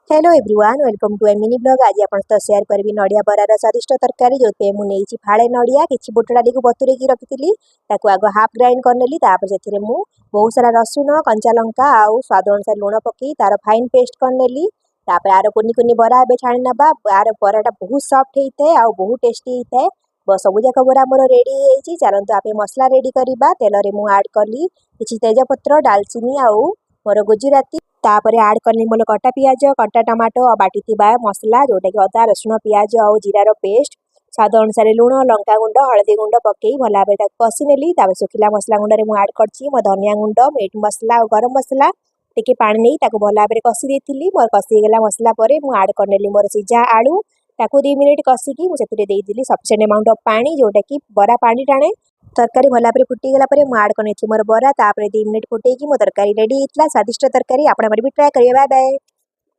Hello everyone, welcome to a mini vlog। ଆଜି ଆପଣଙ୍କ ସହିତ ସେୟାର କରିବି ନଡ଼ିଆ ବରାର ସ୍ୱାଦିଷ୍ଟ ତରକାରୀ, ଯେଉଁଥିପାଇଁ ମୁଁ ନେଇଛି ଫାଳେ ନଡ଼ିଆ, କିଛି ବୁଟ ଡାଲିକୁ ବତୁରେଇକି ରଖିଥିଲି। ତାକୁ ଆଗ ହାଫ୍ ଗ୍ରାଇଣ୍ଡ କରିନେଲି। ତାପରେ ସେଥିରେ ମୁଁ ବହୁତ ସାରା ରସୁଣ, କଞ୍ଚା ଲଙ୍କା ଆଉ ସ୍ୱାଦ ଅନୁସାରେ ଲୁଣ ପକେଇ ତାର ଫାଇନ୍ ପେଷ୍ଟ କରିନେଲି। ତାପରେ ଆର କୁନି କୁନି ବରା ଏବେ ଛାଣି ନେବା। ଆର ବରାଟା ବହୁତ ସଫ୍ଟ ହେଇଥାଏ ଆଉ ବହୁତ ଟେଷ୍ଟି ହେଇଥାଏ। ସବୁ ଯାକ ବରା ମୋର ରେଡ଼ି ହେଇଯାଇଛି। ଚାଲନ୍ତୁ, ଆମେ ମସଲା ରେଡ଼ି କରିବା। ତେଲରେ ମୁଁ ଆଡ଼୍ କଲି କିଛି ତେଜପତ୍ର, ଡାଲଚିନି ଆଉ ମୋର ଗୁଜୁରାତି। ତାପରେ ଆଡ଼୍ କଲି ମୋର କଟା ପିଆଜ, କଟା ଟମାଟୋ ଆଉ ବାଟିଥିବା ମସଲା, ଯେଉଁଟାକି ଅଦା, ରସୁଣ, ପିଆଜ ଆଉ ଜିରାର ପେଷ୍ଟ। ସ୍ୱାଦ ଅନୁସାରେ ଲୁଣ, ଲଙ୍କା ଗୁଣ୍ଡ, ହଳଦୀ ଗୁଣ୍ଡ ପକେଇ ଭଲ ଭାବରେ ତାକୁ କଷି ନେଲି। ତାପରେ ଶୁଖିଲା ମସଲା ଗୁଣ୍ଡରେ ମୁଁ ଆଡ଼୍ କରିଛି ମୋ ଧନିଆ ଗୁଣ୍ଡ, ମିଟ୍ ମସଲା ଆଉ ଗରମ ମସଲା। ଟିକେ ପାଣି ନେଇ ତାକୁ ଭଲ ଭାବରେ କଷି ଦେଇଥିଲି। ମୋର କଷି ହେଇଗଲା ମସଲା ପରେ ମୁଁ ଆଡ଼୍ କରିନେଲି ମୋର ସିଝା ଆଳୁ। ତାକୁ 2 ମିନିଟ୍ କଷିକି ମୁଁ ସେଥିରେ ଦେଇଦେଲି ସଫିସିଏଣ୍ଟ ଆମାଉଣ୍ଟ ଅଫ୍ ପାଣି, ଯେଉଁଟାକି ବରା ପାଣି ଟାଣେ। ତରକାରୀ ଭଲ ଭାବରେ ଫୁଟିଗଲା ପରେ ମୁଁ ଆଡ଼୍ କରିନେଇଥିଲି ମୋର ବରା। ତାପରେ 2 ମିନିଟ୍ ଫୁଟେଇକି ମୋ ତରକାରୀ ରେଡ଼ି ହେଇଥିଲା। ସ୍ୱାଦିଷ୍ଟ ତରକାରୀ ଆପଣମାନେ ବି ଟ୍ରାଏ କରିବେ। Bye bye.